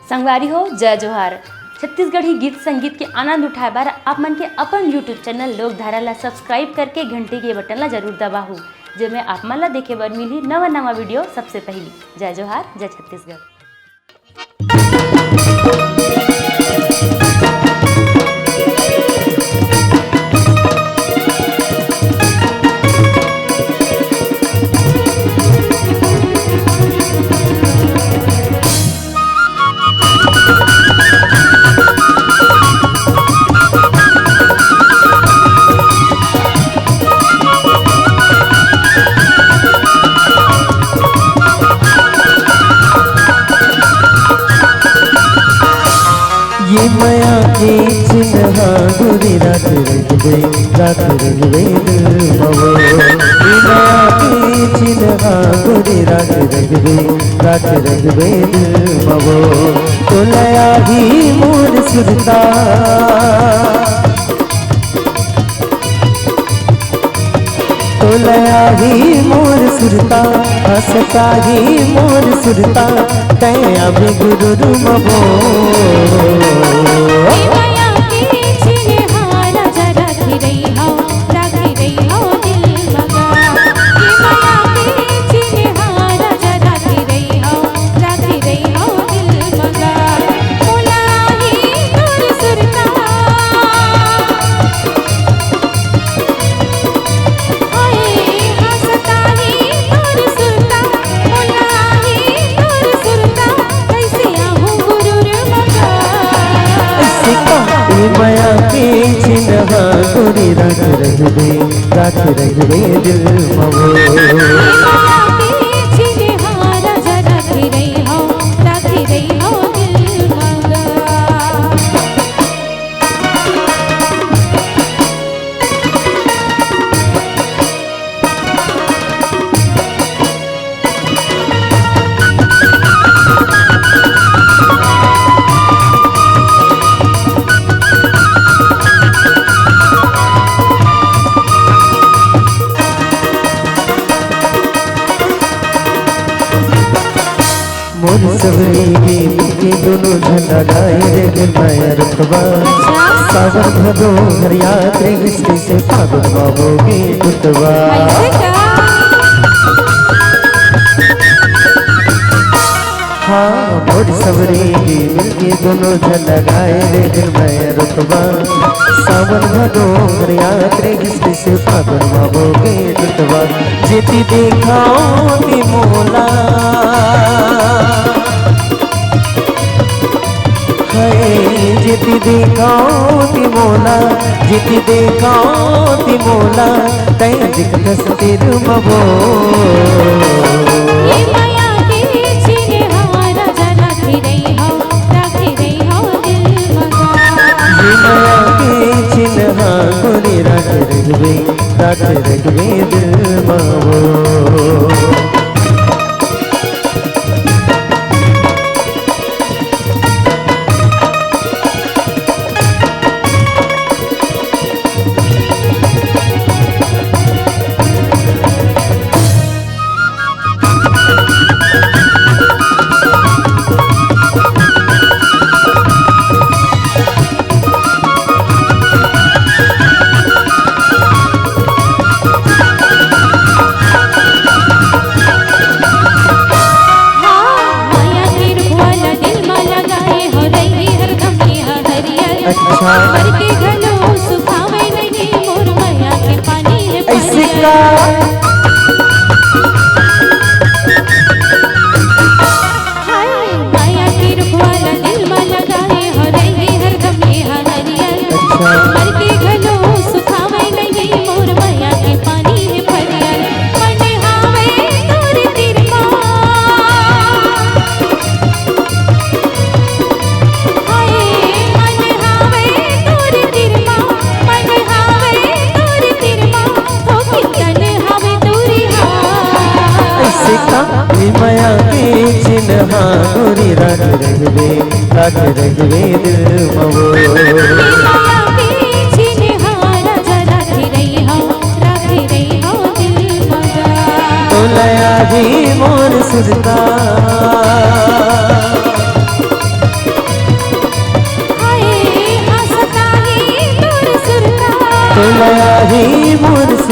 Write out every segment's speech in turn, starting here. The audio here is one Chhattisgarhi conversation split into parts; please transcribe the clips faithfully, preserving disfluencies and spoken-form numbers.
संगवारी हो, जय जोहार। छत्तीसगढ़ी गीत संगीत के आनंद उठाए बर आप मन के अपन YouTube चैनल लोकधारा ला सब्सक्राइब करके घंटी के बटन ला जरूर दबाहू, जेमे आप मन ला देखे बर मिलही नवा नवा वीडियो सबसे पहली। जय जोहार, जय छत्तीसगढ़। ये मया के चिन्हा गोरी राख रहिबे, राख रहिबे दिल मवो। ये मया के चिन्हा गोरी राख रहिबे, राख रहिबे दिल मवो। तोला आही मोर सुरता, तोला आही मोर सुरता, हँसत आही मोर सुरता, तैं आबे गुरूर मवो। ए मया के चिन्हा राजा राखी रहिहौ, राखी रहिहौ दिल मगा। ए मया के चिन्हा राजा राखी रहिहौ, राखी रहिहौ दिल मगा। तोला आही मोर सुरता। हाय, हँसत आही तोर सुरता, मोला आही तोर सुरता, कइसे आहूँ गुरूर मगा। अइसे का ए मया के चिन्हा गोरी राख रहिबे, राख रहिबे दिल मवो। ए मया के चिन्हा राजा राखी रहिहौ, राखी रहिहौ दिल मगा। मोर सवरी के मिलके दोनों झन लगाए रे निर्मय रुतबा। अच्छा। सावन भदो हरियात रे, इश्क से फागुन मा होगे टुटवा। ऐसे का? हाँ, मोर सवरी के मिलके दोनों झन लगाए रे निर्मय रुतबा। सावन भदो हरियात रे, इश्क से फागुन मा होगे टुटवा। जेती देखा ओती मोला, हाय, जेती देखा ओती मोला, जेती देखा ओती मोला, तैं दिखथस तीर मवो। ए मया के चिन्हा राजा राखी रहिहौ, राखी रहिहौ दिल मगा। ए मया के चिन्हा गोरी राख रहिबे, राख रहिबे दिल मवो। हाँ, मया के रुखवा ला दिल मा लगाए हौं, रहिबे हरदम ए हा हरियर। अच्छा। मर के घलो सुखावय नहीं मोर मया के पानी हे। अइसे परियर। का? हाय, मया के रुखवा ला दिल मा लगाए हौं, रहिबे हरदम ए हा हरियर। अच्छा। मर के घलो सुखावय नहीं मोर मया के पानी हे परियर। मन हावय तोर तीर मा। हाय, मन हावय तोर तीर मा, मन हावय तोर तीर मा, हो कितन हावय दूरिहा। अइसे का ए मया के चिन्हा गोरी राख रहिबे, राख रहिबे दिल मवो। ए मया के चिन्हा राजा राखी रहिहौ, राखी रहिहौ दिल मगा। तोला आही मोर सुरता।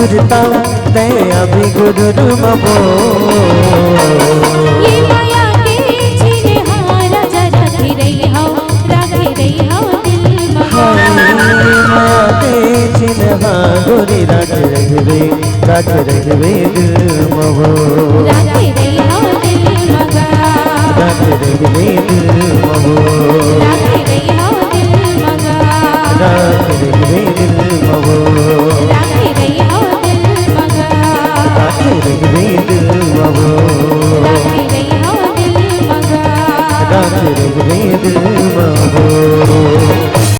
गुजरता, तैं अभी गुजर मबो। ये माया के चिन्हा राजा राखे रहिहव, राखे रहिहव दिल म। हाय, ये माया के चिन्हा गोरी राखे रहिबे, राखे रहिबे दिल मबो। राखे रहिहव दिल मगा। राखे रहिबे दिल मबो। राखे रहिहव दिल मगा। राखे रहिबे दिल मबो।